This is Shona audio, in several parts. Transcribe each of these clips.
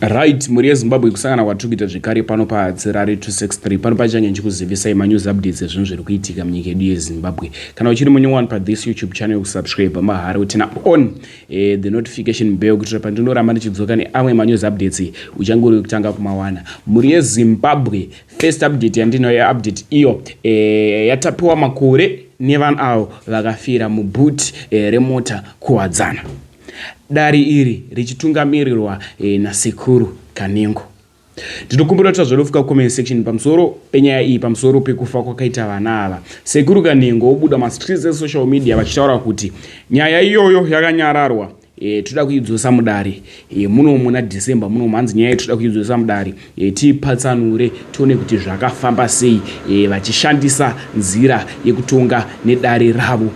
Right, mhuri yeZimbabwe, kusangana kwatiri kuita zvekare pano paHatirari 263. Pano pachange ndichikuzivisai manews updates ezvinhu zviri kuitika munyika yedu yeZimbabwe. Kana uchiri munew one pathis YouTube channel, kusubscribe mahara, uturn on the notification bell kuitira pandinoramba ndichidzoka neamwe manews updates uchange uri kutanga kumawana. Mhuri yeZimbabwe, first update yandinayo, update iyo yatapiwa makore nevanhu avo vakafira muboot remota kuWadzana. Dare iri richitungamirirwa naSekuru Kanengo. Ndinokumbira kuti zvadofika comment section pamusoro penyaya iyi, pamusoro pekufa kwakaita vana ava. Sekuru Kanengo vobuda mastreets esocial media vachitaura kuti nyaya iyoyo yakanyararwa, toda kuidzosa mudare muno muna December muno. Hanzi nyaya toda kuidzosa mudare, tiipatsanure, tione kuti zvakafamba sei, vachishandisa nzira yekutonga nedare ravo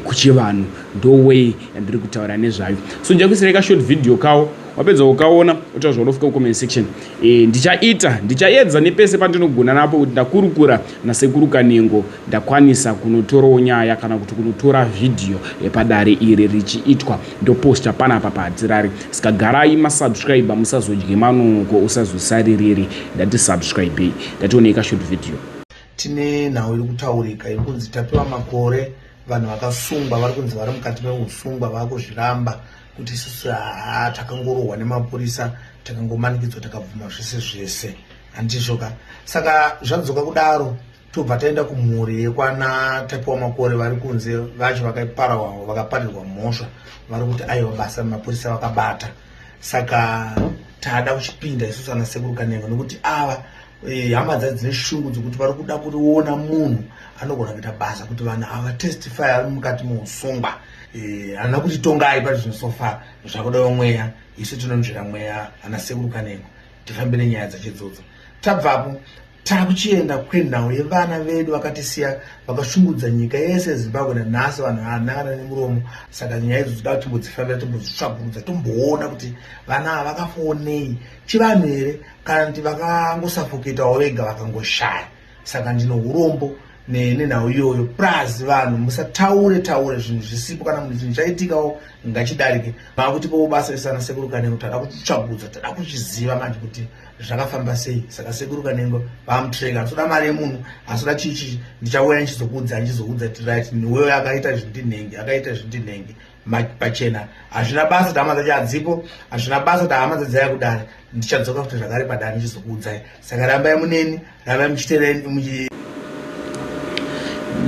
kuchivanhu. Ndoway yandiri kutaura nezvayo. So ndichakuisirai kashort video kawo. Wapedza ukaona, utaura zvaunofika kucomment section. Ndichaita, ndichaedza nepese pandinogona napo kuti ndakurukura naSekuru Kanengo, ndakwanisa kunotorawo nyaya kana kuti kunotora vhidhiyo yepadare iri richiitwa, ndoposta panapa paHatirari. Saka garai masubscribe, musazodye manoko, usazosaririri. Ndati subscribe. Ndationei kashort video. Tine nhau iri kutaurika iri kunzi Tapiwa Makore, vanhu vakasungwa vari kunzi vari mukati meusungwa vaakuzviramba kuti isusu haa, takangorohwa nemapurisa, takangomanikidzwa, takabvuma zvese zvese, handizvoka. Saka zvadzoka kudaro, tobva taenda kumhuri yekwana Tapiwa Makore. Vari kunze vacho vakaparwa, vakaparirwa mhosva, vari kuti aiwa, basa mapurisa vakabata. Saka tada kuchipinda isusu ana Sekuru Kanengo nekuti ava hama dzadzo dzine shungu dzekuti vari kuda kuriona munhu anogona kuita basa kuti vanhu ava testify ari mukati meusungwa. Handina kuti tongai pari zvino. So far zvakudawo mweya, isu tinonzvera mweya ana Sekuru Kanengo, tifambe nenyaya dzacho idzodzo. Tabvapo, takuchienda kwenhau yevana vedu vakatisiya, vakashungudza nyika yese yeZimbabwe. Nanhasi vanhu haana kana nemuromo. Saka nyaya idzo toda timbodzifambira, timbodzitsvagurudza, tomboona kuti vana ava vakafonei, chivanhu here kana kuti vakangosafoketawo vega vakangoshaya. Saka ndino urombo nenhau iyoyo. Plus vanhu musataure taure zvinhu zvisipo. Kana munhu chinhu chaitikawo, ngachidarike. Makutipowo basa isana Sekuru Kanengo, tada kutsvagudza, tada kuchiziva manje kuti zvakafamba sei. Saka Sekuru Kanengo vamutreka, asoda mari yemunhu, asoda chichi. Ndichauya ndichizokuudza, ndichizoudza kuti right, wewe akaita zvindinhenge, akaita zvindinhenge pachena. Hazvina basa kuti hama dzacho hadzipo, hazvina basa kuti hama dzadzaya kudare. Ndichadzoka kuti zvakare padare ndichizokuudzai. Saka rambai muneni, rambai muchiteerei.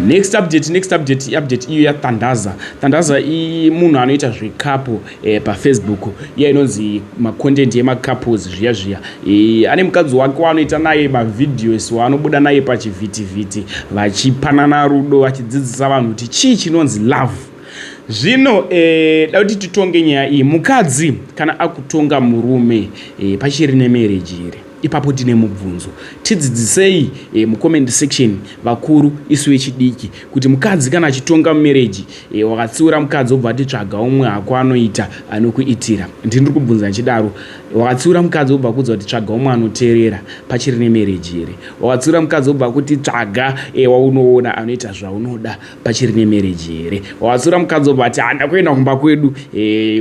Next update, next update, update iyo yaTandaza. Tandaza munhu anoita zvecouple paFacebook, iya inonzi macontent emacouples zviya zviya. Ane mukadzi wake waanoita naye mavideos, waanobuda naye pachivhitivhiti vachipanana rudo, vachidzidzisa vanhu kuti chii chinonzi love. Zvino da kuti titonge nyaya iyi. Mukadzi kana akutonga murume, pachiri nemarriage here ipapo? Tine mubvunzo. Tidzidzisei mucomment section, vakuru, isu vechidiki, kuti mukadzi kana achitonga mumarriage, wakatsiura mukadzi wobva ati tsvaga umwe hako anoita anokuitira. Ndiri kubvunza ndichidaro. Wakatsiura mukadzi wobva kudza kuti tsvaga umwe anoteerera, pachiri nemarriage here? Wakatsiura mukadzi wobva kuti tsvaga waunoona anoita zvaunoda, pachiri nemarriage here? Wakatsiura mukadzi wobva ati handa kuenda kumba kwedu,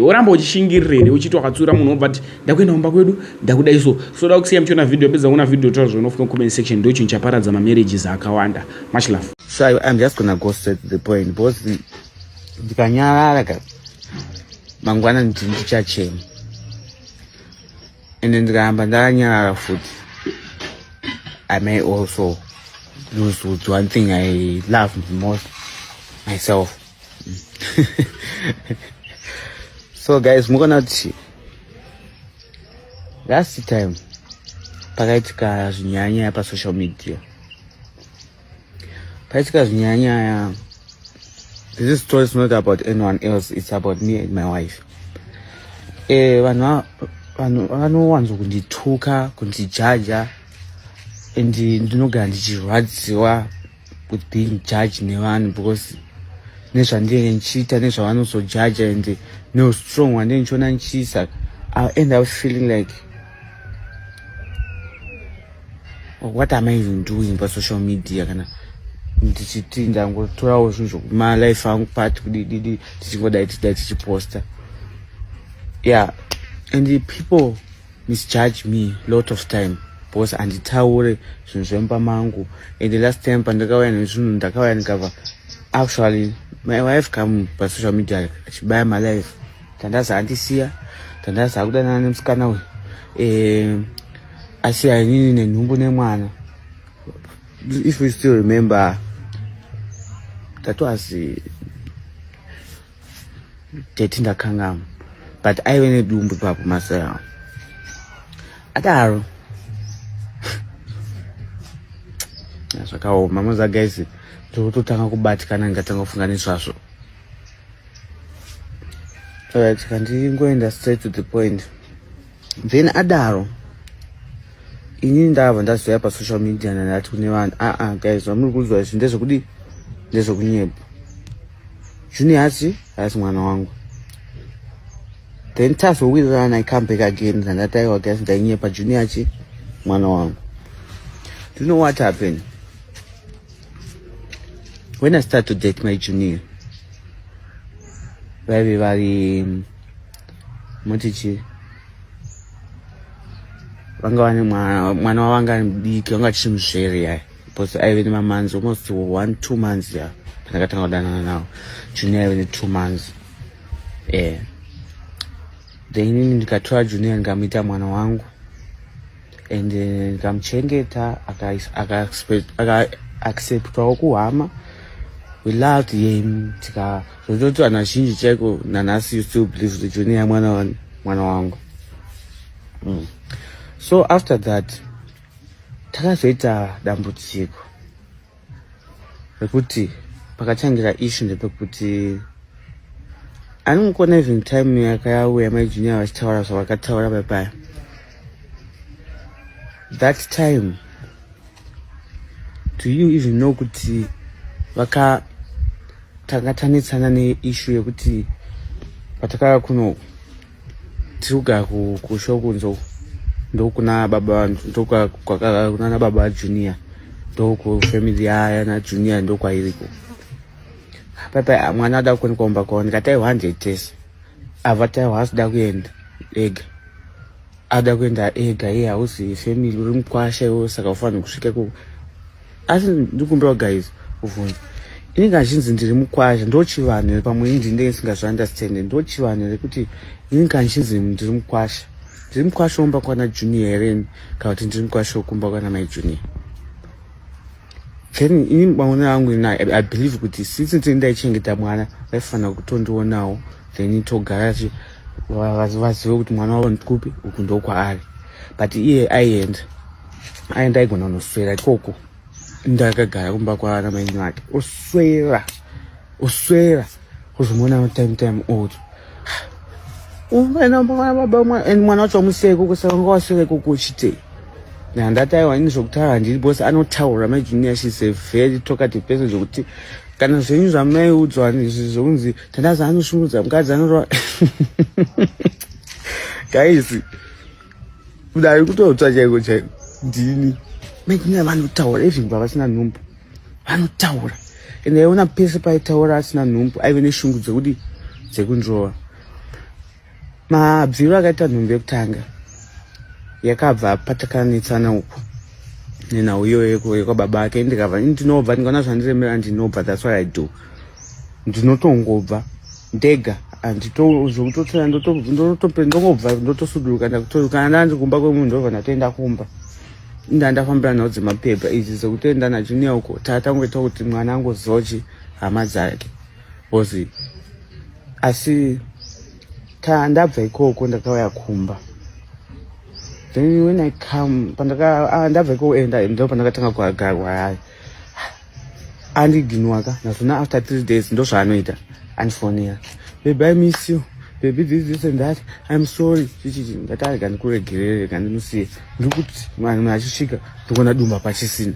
woramba uchishingirira here uchiti wakatsiura munhu wobva ati ndakuenda kumba kwedu, ndakudai? So so da kusiya muchiona video. Pedza kuona video, taura zvaunofika comment section. Ndo chinhu chaparadza mamarriages akawanda. Much love. So I'm just gonna go straight to the point because ndikanyarara ka, mangwana ndichachema, ende ndikaramba ndakanyarara futi, I may also lose with one thing I love most, myself. So guys, mukona kuti last time pakaitika zvinyanyaya pasocial media, paitika zvinyanyaya, this story is not about anyone else, it's about me and my wife. Vanhu vanowanzo kundituka, kundijaja, and ndinogara ndichirwadziwa with being judged nevanhu because nezvandinenge ndichiita, nezvavanozojaja and neustrong wandinenge ndichiona ndichiisa, I end up feeling like, what am I even doing pasocial media? Kana ndichiti ndangotorawo zvinhu zvokumalife angu part kudididi, tichingodai tichidai, tichiposta, yeah, and the people misjudge me lot of time because handitaure zvinhu zvemumba mangu. And the last time pandakauya nezvinhu, ndakauya ndikabva, actually my wife come pasocial media achibaya malive, "Tandazi andisiya, Tandazi akudanana nemusikana uyu, asiya inini nenhumbu nemwana." If you still remember, that was date ndakangama, but aive nedumbu ipapo masaya adaro. Zvakaoma moza guys, ndokutotanga kubatikana, ndikatanga kufunga nezvazvo. Alright, kandingoenda straight to the point then. Adaro, inini ndakabva ndazoya pasocial media, ndandati kune vanhu, "Aa guys, vamuri kunzwa izvi ndezvekudi, ndezvekunyepa. Junior hasi haasi mwana wangu." Then tazowirirana, I come back again, ndandati, "Aiwa guys, ndainyepa, Junior achi mwana wangu." Do you know what happened when I start to date my junior? Vaive vari moti chii, vanga vane mwana wavanga ari mudiki, vanga vachiri muzvere yaya, because aive nemamonths, almost 1-2 months ya pandakatanga kudanana navo. Junior aive ne2 months. Then inini ndikatora Junior, ndikamuita mwana wangu and ndikamuchengeta, akaacceptwawo kuhama. We loved him, tika zvototi vanhu vazhinji chaiko nanhasi you still believe kuti Junior mwana wangu. So after that takazoita dambudziko rekuti pakatangira issue ndepekuti anongokona even time yakauya mai Junior vachitaura zvavakataura papaya. That time, do you even know kuti vaka tanga tanetsana neissue yekuti patakauya kuno tiri kugara kushokunzo, ndokuna baba, ndokunana baba Junior, ndokufamily yaya naJunior, ndokwairiko papa. Mwana ada kuonekwa kumba kwavo, ndikati aiwa, handetese ava taiwa, asida kuenda ega, ada kuenda ega iye, hauzi family, uri mukwasha iwo, saka ufanira kusvika ikoko. Asi ndikumbira guys kuvhunza, inenge achinzi ndiri mukwasha, ndochivanhu here? Pamwe ini ndinenge ndisingazviunderstand. Ndochivanhu here kuti inenge achinzi ndiri mukwasha? Ndiri mukwasha womba kwana Junior here, kana kuti ndiri mukwasha wokumba kwana mai Junior? Then ini maonero angu ina I believe kuti since ndini ndaichengeta mwana, vaifanira kutondionawo, then togara vazive kuti mwana wavo ndikupi, uku ndokwaari. But iye aienda, aenda, aigona kunoswera ikoko, ndakagara kumba kwana maini vake, oswera, oswera, uzomuona time time old and mwana wacho wamusiya ikoko, saka wanga waswera ikoko uchitei? Handati aiwa, ini zvokutaura handiri, because anotaura mai Junior. She's a very talkative person, zvokuti kana zvenyu zvamaiudzwa izvi zvokunzi Tandazi anoshungurudza mukadzi, anorova, guys, kudai kutotsva chaiko chaiko ndini. Mai Junior vanotaura even pavasina nhumbu, vanotaura, and aiona pese paitaura asina nhumbu aive neshungu dzekuti dzekundrova. Mabviro akaita nhumbu yekutanga yakabva patakanetsana uku nenhau iyoyo yekwababa ake, ndikabva ndinobva, ndikaona zvandiremera, ndinobva. That's what I do, ndinotongobva ndega, handitozvokutotora, ndongobva, ndotosuduruka. Kana ndandi kumba kwemunhu, ndobva ndatoenda kumba. Inda ndafambira nhau dzemapepa idzi dzekutoenda naJunior uko, tatangoita kuti mwana angoziva chi hama dzake, because asi ndabva ikoko ndakauya kumba. Then when I come, pandaka ndabva ikoko enda, ndo pandakatanga kugara kwaari. Andiginwaka nazvona. After 3 days, ndo zvaanoita, andifonera, "Baby, I miss you, baby, this, this and that, I'm sorry," chichichi. Ndati arega ndikuregerere, rega ndimusiye. Ndikuti vanhu achisvika, ndikuona dumba pachisina,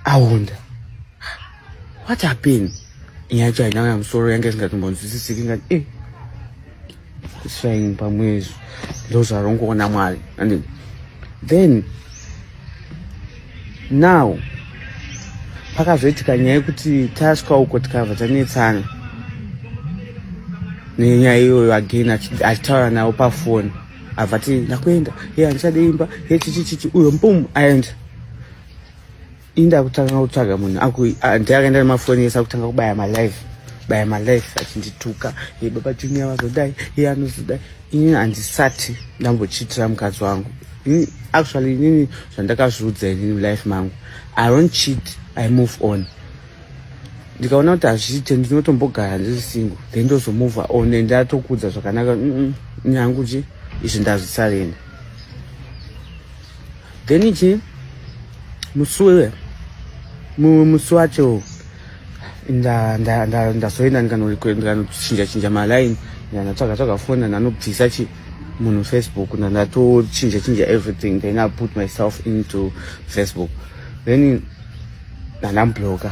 aonda. What happened? Inyaya yacho haina kana musoro, yanga isingatombonzwisisiki. Ngati it's fine, pamwe ndo zvarongoona Mwari. And then now pakazoitika nyaya yekuti tasvika uko, tikabva tanetsana nenyaya iyoyo again, achitaura navo pafoni. Abva ti ndakuenda, ye handichade imba, ye chichichichi. Uyo mbum aenda. Inda kutanga kutsvaga munhu ndiye akaenda nemafoni ese, akutanga kubaya malive, baya malive achindituka, ye baba Junior vazodai, ye anozodai. Inini handisati ndambochitira mukadzi wangu. Actually, inini zvandakazviudza inini mulife mangu, I don't cheat, I move on. Ndikaona kuti hazviite, ndinotombogara ndiri single, then ndozomove on and ndatokudza zvakanaka nyangu chi izvi ndazvisarenda. Then ichi musi musi wacho ndazoenda ndikanochinja chinja malaini, ndandatsvaga tsvaga foni, ndanobvisa chi munhu Facebook, ndandatochinja chinja everything. Then I put myself into Facebook, then ndandamubloka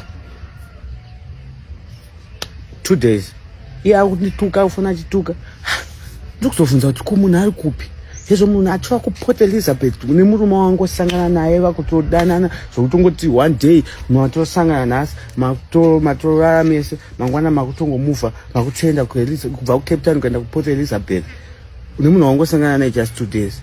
2 days. Iye akundituka, akufona achituka. Ndikuzobvunza kuti ko munhu ari kupi? Hezvo, munhu achiva kuPort Elizabeth nemurume wangu, osangana naye, vakutodanana zvokutongoti one day matosangana nhasi, matorara mese, mangwana makutongomuvha, makutoenda kubva kuCape Town kuenda kuPort Elizabeth nemunhu wangosangana naye just 2 days.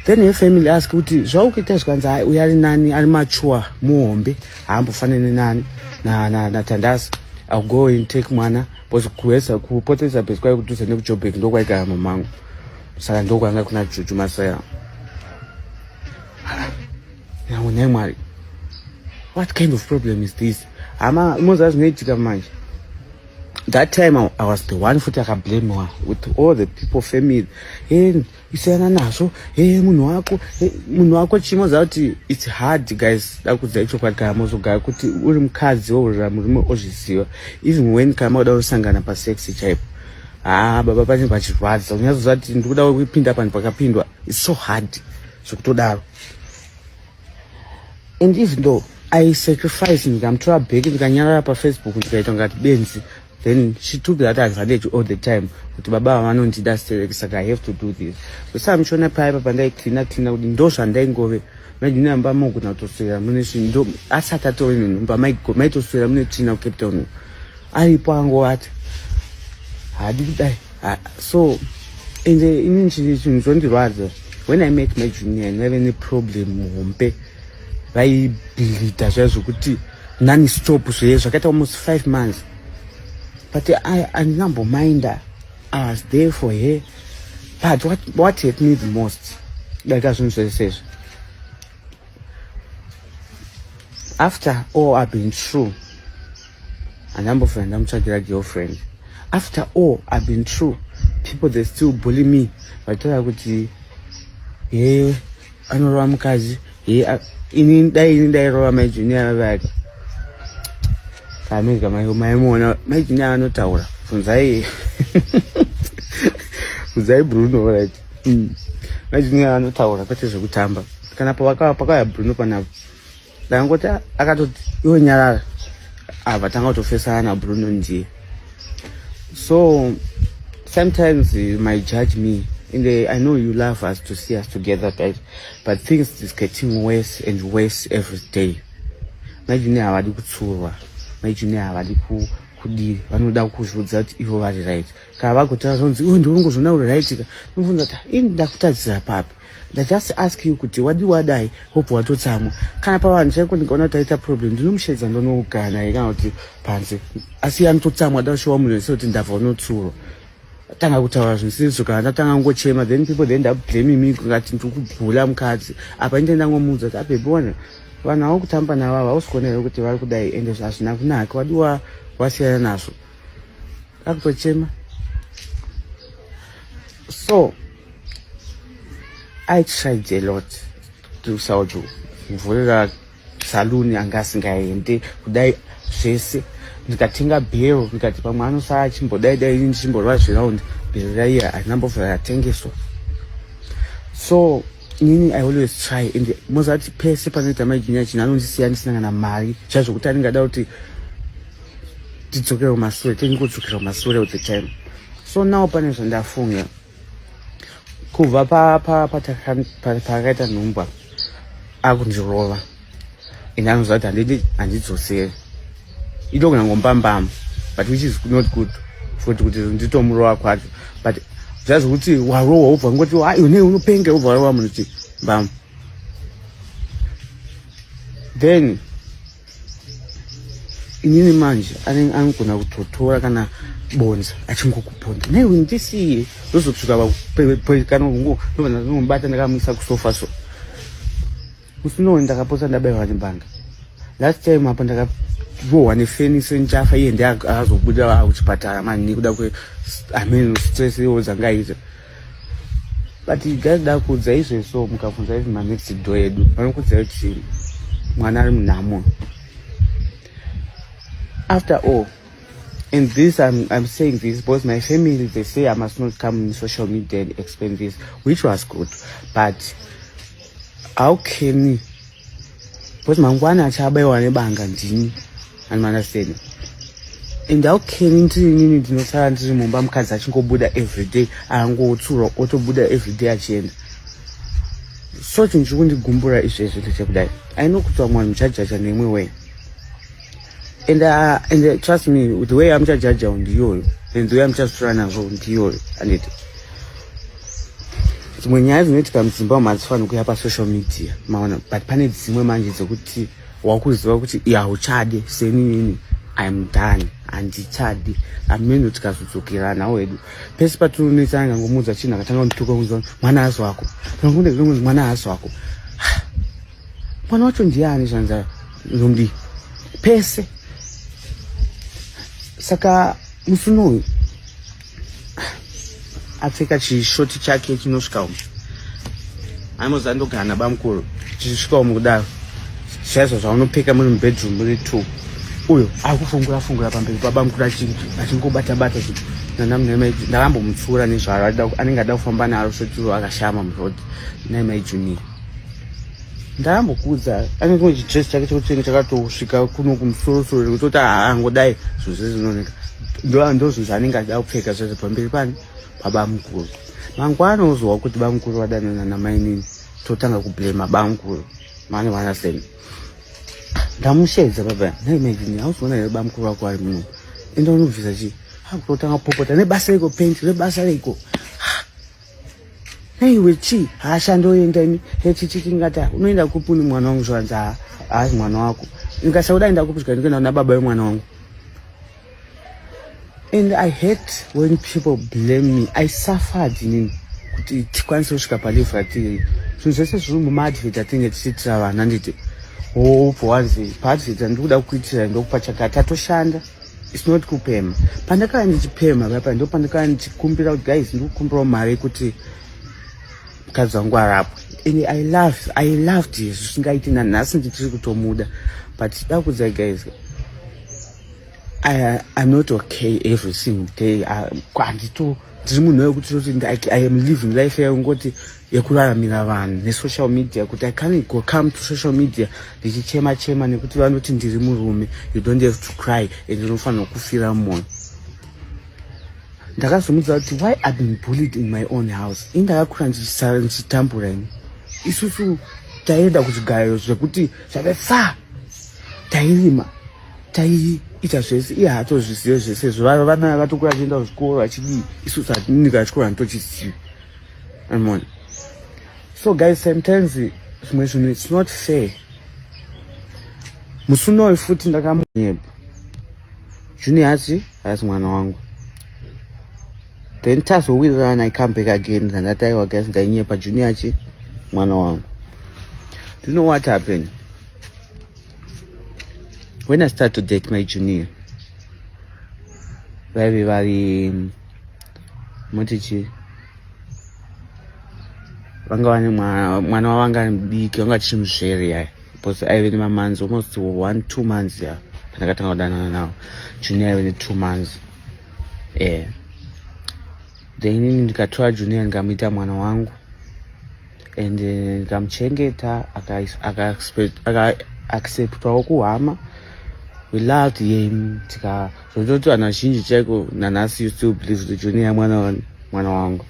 Then her family ask kuti zvaukuita, zvikanzi hai, uyo ari nani, ari mature, muhombe, haambofanani nani naTandazi. I'll go and take mwana because kuesa kuPort Elizabeth kwai kudhuze nekuJobek, ndokwaigara mamangu, saka ndokwanga kuna Juju Masaya. Yangu, nhai Mwari, what kind of problem is this? Hama, moziva zvinoitika manje. That time I was the one futi akablamewa with all the people, family. Hey, isiyana nazvo, hey, munhu wako, hey, munhu wako chimoziva kuti it's hard, guys. Dakudzai chokwadi, kana mozogara kuti uri mukadzi wourira murume ozviziva, even when kana makuda kusangana pasex chaipo, haa baba, panenge pachirwadza. Unyatsoziva kuti ndikuda kupinda panhu pakapindwa. It's so hard zvekutodaro. And even though I sacrifice, ndikamutora back, ndikanyarara paFacebook, ndikaita ngati benzi, then she took that advantage all the time kuti baba vanondida stereki, saka I have to do this. Saka muchiona paipa pandaicleana cleana kuti ndo zvandaingove majinamba, mogona kutoswera mune zvinhu asati atove nenhumba, maitoswera mune tsvina kuCape Town, aripo angovati haadi kudai. So ende inini chinhu chondirwadza, when I met my junior, ndaive neproblem hombe, vaibleeda zviya zvokuti non stop zve zvakaita almost 5 months, but handinambominda. I was there for her. But what hurt me the most, darika zvinhu zvese izvi, after all I've been through, handambofira ndamutsvagira girlfriend. After all I've been through, people, they still bully me, vachitaura kuti he anorova mukadzi, he ini dai ini ndairova maijunior vake kaamerica. Maimuona maijunior anotaura, bvunzai, bvunzai Bruno, right? Maijunior anotaura kwete zvekutamba. Kana pakauya Bruno panapo, ndangoti akatoti iwe nyarara, abva tanga kutofesana naBruno ndiye. So sometimes you might judge me and I know you love us to see us together, guys, but things is getting worse and worse every day. Maijuni havadi kutsurwa, maijuni havadi kudii, vanoda kuzviudza kuti ivo vari right. Kana vagotaura zvonzi iwe ndiwe ungozviona uri right ka, nobvunza kuti ini ndakutadzira papi? Ndajust ask you kuti wadi wadai, wobva watotsamwa. Kana pavanhu chaiko, ndikaona kuti aita problem, ndinomushedza, ndonogara naye kana kuti panze, asi anototsamwa, da kushowa munhu wese kuti ndabva unotsurwa, tanga kutaura zvisizvo, kana ndatanga ngochema, then people they end up blaming me ngati ndiri kubhula mukadzi. Apa inde ndangomuudza kuti, ababy, ona vanhu avo kutamba navo ava, hausi kuona here kuti vari kudai? Ende hazvina kunaka, wadiwa wasiyana nazvo. Akutochema. So I tried a lot to sauti mvurira saluni, anga asingaende kudai zvese. Ndikatenga bhero, ndikati pamwe anosara achimbodai dai, ini ndichimborova zviraundi. Bhero raiya harinambobva ratengeswa. So inini I always try, and mozati pese panoita maijinya chinhu, anondisiya ndisina kana mari chaizvokuti aningada kuti tidzokere kumasure, tingodzokera kumasure all the time. So now pane zvandafunga kubva paakaita nhumba, akundirova, ende anoziva kuti handidi, handidzoseri, idogona ngombambama, but which is not good futi kuti nditomurova kwacho. But Zviya zvekuti warohwa wobva ngoti hai une unopenga wobva warova munhu chi mbama. Then inini manje anogona kutotora kana bonza achingokuponda naiwe ndisiye ndozosvika kana ndobva ndakamuisa kusofa so musi unowo ndakapotsa ndabaiwa nebanga last time apo ndakarohwa nefenisi ndichafa iye ndiye akazobuda kuchipatara mani nekuda kwe amen stress iwo dzangaita but guys dakuudza izvezvo mukabvunza even manext door edu vanokuudzai kuti mwana ari munhamo. After all, and this I'm saying this because my family, they say I must not come in social media and explain this, which was good, but how can, because mangwana achabayiwa nebanga ndini, animanaseni, and how can ndiri inini ndinosara ndiri mumba, mukadzi achingobuda everyday, angotsurwa otobuda everyday achienda? So chinhu chiri kundigumbura izvezvi ndechekudai, aino kuti vamwe vanhu muchajaja neimwe way, and trust me, the way amuchajaja ndiyoyo and the way amuchazvitora nazvo ndiyoyo, anditi? Dzimwe nyaya dzinoitika mudzimba umu hadzifaniri kuuya pasocial media, maona? But pane dzimwe manje dzekuti wakuziva kuti hauchade. Seninini, I'm done, handichadi. Ameno tikazodzokerana wedu pese patinonetsana, ngangomuudza chinhu akatanga kundituka kunzi mwana hazi wako, kunzi mwana hazi wako. Mwana wacho ndiani? Zvanza nomdi pese. Saka musi unoyu apfeka chishoti chake chinosvika umu, aimoza ndogara nabamukuru, chichisvika umu kudaro, chaizvo zvaunopfeka muri mubedroom muri two. Uyo akufungura fungura pamberi pabamukuru achingobata bata. Ndakambomutsiura nezvaro, anenge ada kufamba naro shotiro akashama muroad. Naimai Junior ndakambokuudza, ane chimwe chidress chake chekuti chakatosvika kuno kumusorosoro rekutoti haangodai zvinhu zvese zvinooneka. Ndo zvinhu zvaanenge achida kupfeka zvese pamberi pani pabamukuru. Mangwana uzowa kuti bamukuru vadanana namainini, totanga kublema bamukuru mane vana seni. Ndamushedza baba, naimai, hauzoona here bamukuru vako ari muno? Enda unobvisa chii. Akutotanga kupopota, nebasa reiko penti, nebasa reiko naiwe chi haashandoenda imi hechichikingata unoenda kupi uni mwana wangu? Zvanzi haasi mwana wako, ndikasauda enda kupi? Zvika ndikuenda kuna baba vemwana wangu. And I hate when people blame me. I suffered inini kuti tikwanise kusvika palevel ratiri. Zvinhu zvese zviri mumaadvert atinge tichiitira vana, nditi wobva wanzi paadvert andikuda kuitira ndokupa chakati, tatoshanda. It's not kupema. Pandakava ndichipema papa, ndo pandakava ndichikumbira kuti guys, ndikukumbirawo mari yekuti mukadzi wangu arapwe. And I loved zvisingaiti, nanhasi ndichiri kutomuda, but dakudzai guys, I'm not okay every single day. Handito ndiri munhu wekuti toti I am living life yakungoti yekuraramira vanhu nesocial media, kuti I can't go come to social media ndichichema chema nekuti vanoti ndiri murume, you don't have to cry and unofanirwa kufira mumwoyo. Ndakazomudza kuti why I've been bullied in my own house. Ini ndakakura ndichitambura. Ini isusu taienda kuzvigayo zvekuti zvave fa tairima, taiita zvese. Iye haatozvizive zvese izvo. Vana vatokura achienda kuzvikoro vachidii, isusu hatinika chikoro, handitochizivi amona. So guys, sometimes zvimwe zvinhu, it's not fair. Musi unoyu futi ndakamunyepa, Junior ati haasi mwana wangu. Then tazowirirana, I come back again, ndandati aiwa guys, ndainyepa, Junior achi mwana wangu. Do you know what happened when I start to date my junior? Vaive vari moti chii, vanga vane mwana wavanga ari mudiki, vanga achiri muzvere yaya, because aive nemamonths, almost 1-2 months ya pandakatanga kudanana navo. Junior aive ne2 months. Then inini ndikatora Junior, ndikamuita mwana wangu and ndikamuchengeta, akaacceptwawo kuhama. We loved him tika zvototi vanhu vazhinji chaiko nanhasi you still believe kuti Junior mwana wangu.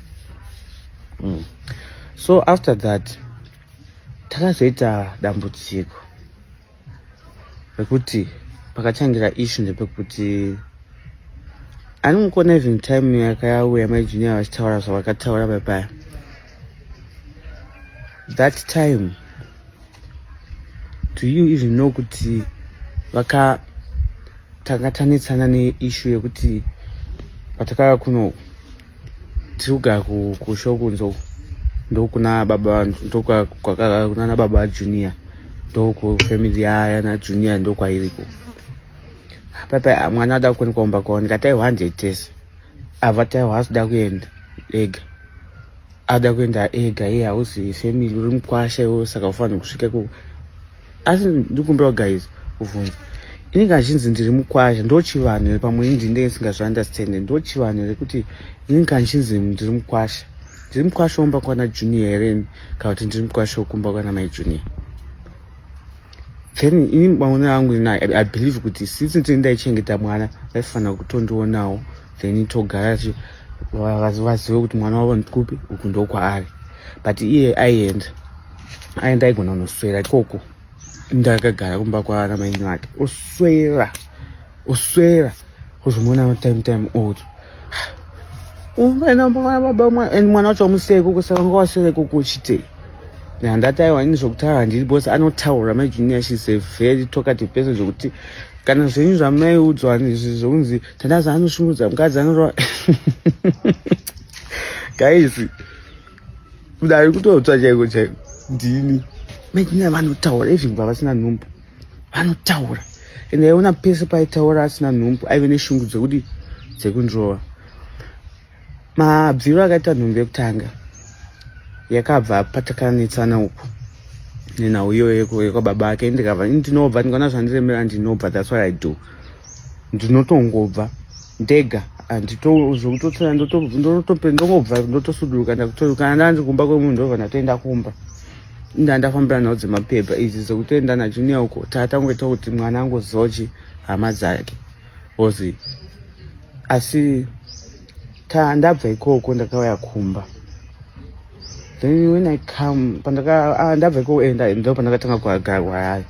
So after that takazoita dambudziko rekuti pakatangira issue ndepekuti Anongokona even time yakauya Mai Junior vachitaura zvavakataura papaya that time. Do you even know kuti vaka tanga tanetsana neissue yekuti patakauya kuno tiri kugara kushokunzo, ndokuna baba, ndokunana baba Junior, ndokufamily yana Junior, ndokwairiko papa. Mwana ada kuonekwa kumba kwavo, ndikati aiwa, handei tese. Abva taiwa, asida kuenda ega, ada kuenda ega iye. Hauzi family, uri mukwasha iwo, saka ufanira kusvika ikoko. Asi ndikumbira, guys, kubvunza, inenge achinzi ndiri mukwasha, ndochivanhu here? Pamwe ini ndinenge ndisingazviunderstande. Ndochivanhu here kuti inenge achinzi ndiri mukwasha? Ndiri mukwasha womba kwana Junior here, kana kuti ndiri mukwasha wokumba kwana Mai Junior? Then ini maonero angu, I believe kuti since ndini ndaichengeta mwana, vaifanira kutondionawo, then togara vazive kuti mwana wavo ndikupi, uku ndokwaari. But iye aienda, aenda, aigona kunoswera ikoko. Ndakagara kumba kwana maini vake, oswera, oswera, ozomuona time time oto and mwana wacho wamusiya ikoko. Saka nga waswera ikoko uchitei? Handati aiwa, ini zvokutaura handiri, because anotaura Mai Junior. She's a very talkative person, zvokuti kana zvenyu zvamaiudzwa izvi zvokunzi Tandazi anoshungudza mukadzi, anorova, guys, kudari kutotsva chaiko chaiko. Ndini Mai Junior vanotaura even kubva vasina nhumbu, vanotaura. And aiona pese paitaura asina nhumbu, aive neshungu dzekuti dzekundrova. Mabviro akaita nhumbu yekutanga yakabva patakanetsana uku nenhau iyoyo yekwababa ake. Ndikabva ndinobva, ndikaona zvandiremera, ndinobva. That's what I do, ndinotongobva ndega, handizvokutotsora, ndongobva, ndotosuduruka. Kana ndandi kumba kwemunhu, ndobva ndatoenda kumba. Ndandafambira nhau dzemapepa idzi dzekutoenda naJunior uko, tatangoita kuti mwana angozivawo chi hama dzake ozi. Asi ndabva ikoko, ndakauya kumba. Then when I come, pandaka ndabva ikoko, enda ndo pandakatanga kugara kuHarare.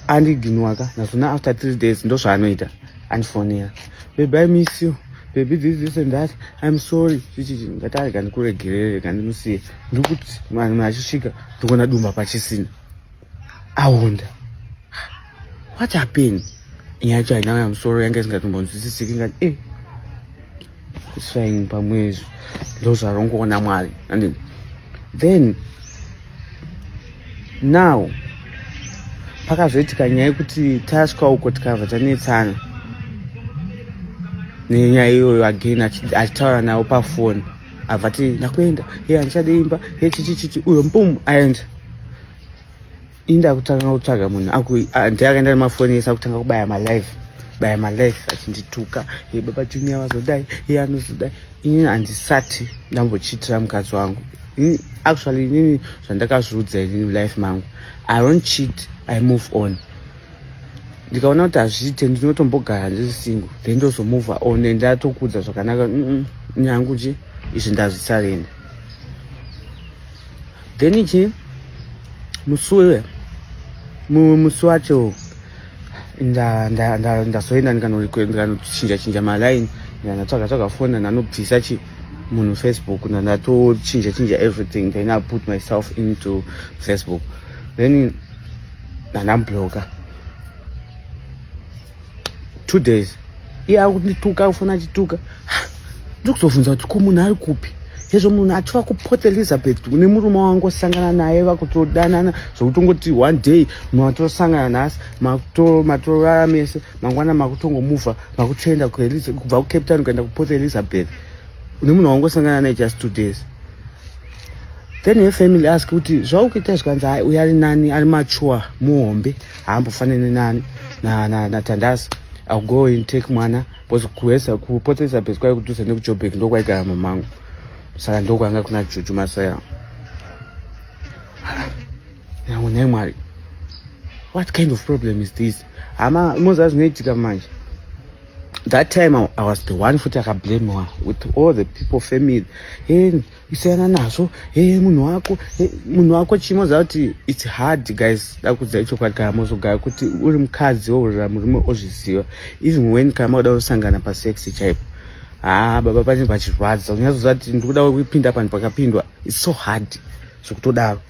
Andiignora nazvona. After 3 days, ndo zvaanoita, andifonera, "Baby, I miss you, baby, this, this and that, I'm sorry." Chichichi, ngati arega ndikuregerere, rega ndimusiye. Ndikuti vanhu achisvika, ndikuona dumba pachisina, aonda. What happened? Nyaya yacho haina ya musoro, yanga isingatombonzwisisiki. Ngati it's fine, pamwe ndo zvarongoona Mwari. And then now pakazoitika nyaya yekuti tasvika uko, tikabva tanetsana nenyaya iyoyo again. Achitaura navo pafoni, abva ti, "Ndakuenda, ye handichade imba ye chichichichi." Uyo mbum, aenda. Inda kutanga kutsvaga munhu, ndiakaenda nemafoni ese, akutanga kubaya malive, baya malive, achindituka, "Ye baba Junior vazodai, ye anozodai." Inini handisati ndambochitira mukadzi wangu. Actually, inini zvandakazviudza inini mulife mangu, I don't cheat, I move on. Ndikaona kuti hazviite, ndinotombogara ndiri single, then ndozomove on. And ndatokudza zvakanaka nyangu chi izvi ndazvisarenda. Then ichi musi musi wacho ndazoenda, ndikanochinja chinja malaini, ndandatsvaga tsvaga foni, ndanobvisa chi munhu Facebook, ndandatochinja chinja everything. Then I put myself into Facebook, then ndandamubloka 2 days. Iye akundituka, akufona achituka. Ndikuzobvunza kuti ko munhu ari kupi? Hezvo, munhu achiva kuPort Elizabeth nemurume wangu, osangana naye, vakutodanana, zvokutongoti one day matosangana nhasi, matorara mese, mangwana makutongomuvha, makutoenda kubva kuCape Town kuenda kuPort Elizabeth nemunhu wangosangana naye just 2 days. Then her family ask kuti zvaukuita, zvikanzi, "Hai, uyo ari nani, ari mature, muhombe, haambofanani nani naTandazi. I'll go and take mwana," because kuhesa kuPort Elizabeth kwai kudhuze nekuJobek, ndokwaigara mamangu, saka ndokwanga kuna Juju Masaya. Yangu, nhai Mwari, what kind of problem is this? Hama, moziva zvinoitika manje. That time I was the one futi akablamewa with all the people, family. Hey, isiyana nazvo. Hey, munhu wako. Hey, munhu wako chimoziva kuti it's hard, guys. Dakudzai chokwadi, kana mozogara kuti uri mukadzi wourira murume ozviziva, even when kana makuda kusangana pasex chaipo, ha, baba, pane pachirwadza. Unyatsoziva kuti ndikuda kupinda panhu pakapindwa. It's so hard zvekutodaro.